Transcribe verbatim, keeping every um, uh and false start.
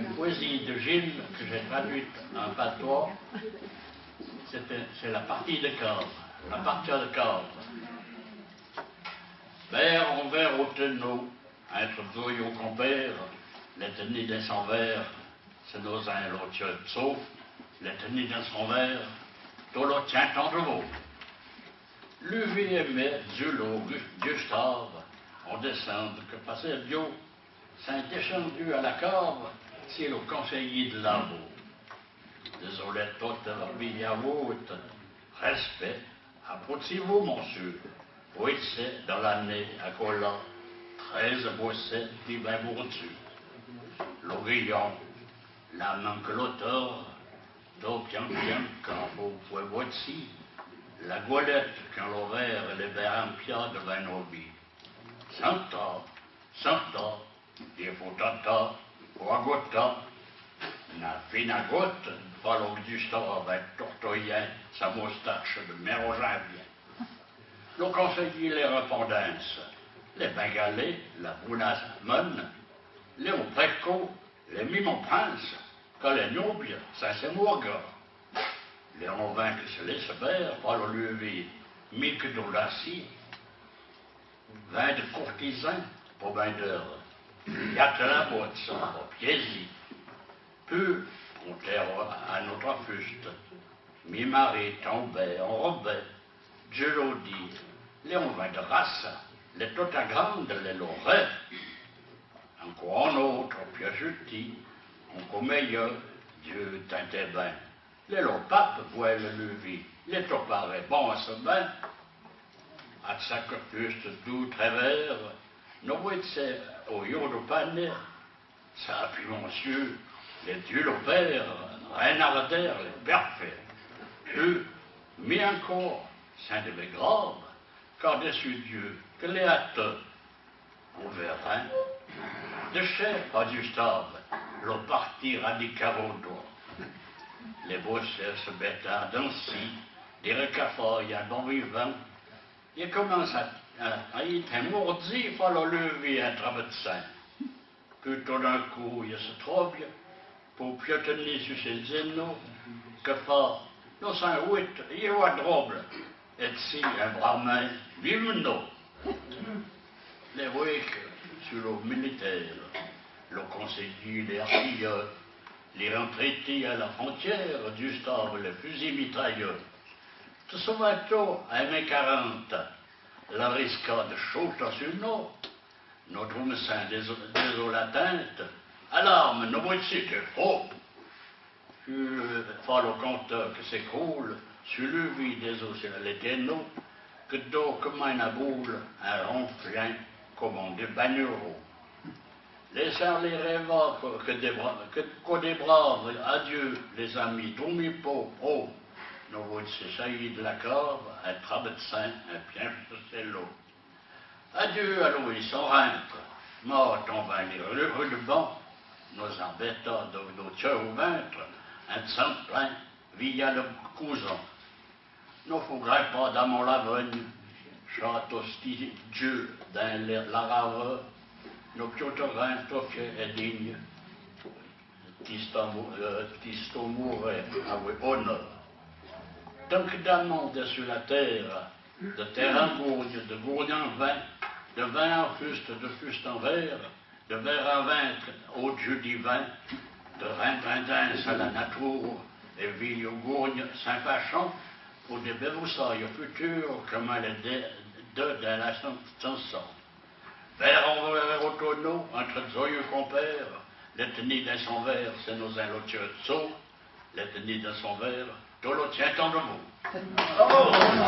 Une poésie de Gilles que j'ai traduite en patois, c'est, c'est la partie de cave, la partia de cave. Vêr on vêr ô tenô, intre dzoyou compêre, l'è teni dins son vêr, se no-z-in lo tcheu tsô, l'è teni dins son vêr, to lo tchin tan de vô. Luvi é mé, Dzulo, Gu-, Gustave, on dèscinde que passé Dio, s'in dèscendu à la cave, si lo conseiller de labo. Désolé tot, via vôte, respect, approtsi-vo, monsieur, vo itsé dan l'ané acola, treize bossé di bin bourdzu. Lo guillon, la man que lo tor, to pian pian, can vo poué botsi, la golette, can lo vêr l'è bin rempia de vin nobi. Santa, santa, i fô tata, fô agota, na fina gota, fâ lo Gustave, tortoyin sa moustache de mèr ô janvyin. Lo conseiller l'è répondinse, l'è bin galé, la bouna mène, l'è on préco, l'è mimo prinse, que l'è nobia, sin se mourga. L'è on vin que se lèsse bêre, fâ lo Luvi, mi que do lassi, vin de courtisin, po bin deur, y a que la botse, po piézi. Pu, on tèro a notre fuste, mi mari tombé, on robé, Dzulo di, l'è on vin de rasse, l'è tota grande, l'è lo ré. Anco on ôtre, pieu juti, anco mèilleu, Dieu t'inté bin. L'è lo pape, voué le Luvi, l'è to paré, bon, a se bin. A tsaque fuste dou trè vêr, no voué itsé ô yo do pané, Sapi, monsieur, l'è Dieu lo Père, rin a redêre, l'è parfait. Pu, mi ancor, sin de mé grave, car dessu Dieu, que l'è a te, on vêrin, de chèf a Gustave, lo parti radica vo doi. L'è bosser se bêta dansi, di recafa y a bon vivin, i cominse a, a, a y te mourdi, fâ lo Luvi, in trabetsin. Pu to d'in cou, i se trobie, po pieu teni su se zeno, que fâ, no sin ouit, i oua droble, é tsi, in bramin, viveno. L'è voué que, su lo militaire, lo conseiller, l'è artilleur, li rintréti a la frontière, Gustave, le fusil mitrailleur. Te souvin-to, in mai quarante, la risca de chouta su no, no drumessin déso-, désolatinte, alarme, no voué itsé, de fô. Fu, fâ lo conteur que s'écroule, su Luvi déso se l'è teno, que do comme ina boule, in ronflin comme on de banuro. Lèssâ-li rêvâ que, que dé bra-, que, co dé brave, adieu, les amis, drumi po, oh, no voué itsé sayi de la cave, in trabetsin, in pian se lo. Adieu, Aloïs, on rintre. Mâ, ton vin li ru-, rudeban, no-z-in bêta do, do tcheu o vintre, in tsin plin, via le couzon. No fô grimpâ damon la veugne, châ to sti djeu din le, la raveu, no pieu te rin to fié é digne. Ti sto mou-, eh, ti sto mouré avoué oneur. Tanque d'amon dessu la têra, de têra in gourgne, de gourgne in vin, de vin in fuste, de fuste in vêr, de vêr in vintre, ô Dieu divin, de rin-, rindinse a la natura, é vio gourgne sin fachon, po dé bèvoussâye futur, comme le dé, de, de la chan-, chanson. Vêr on vêr ô tonneau, intre dzoyeu compêre, l'è teni din son vêr, se no-z-in lo tcheu tsô, l'è teni din son vêr, to lo tcheu tan de vo.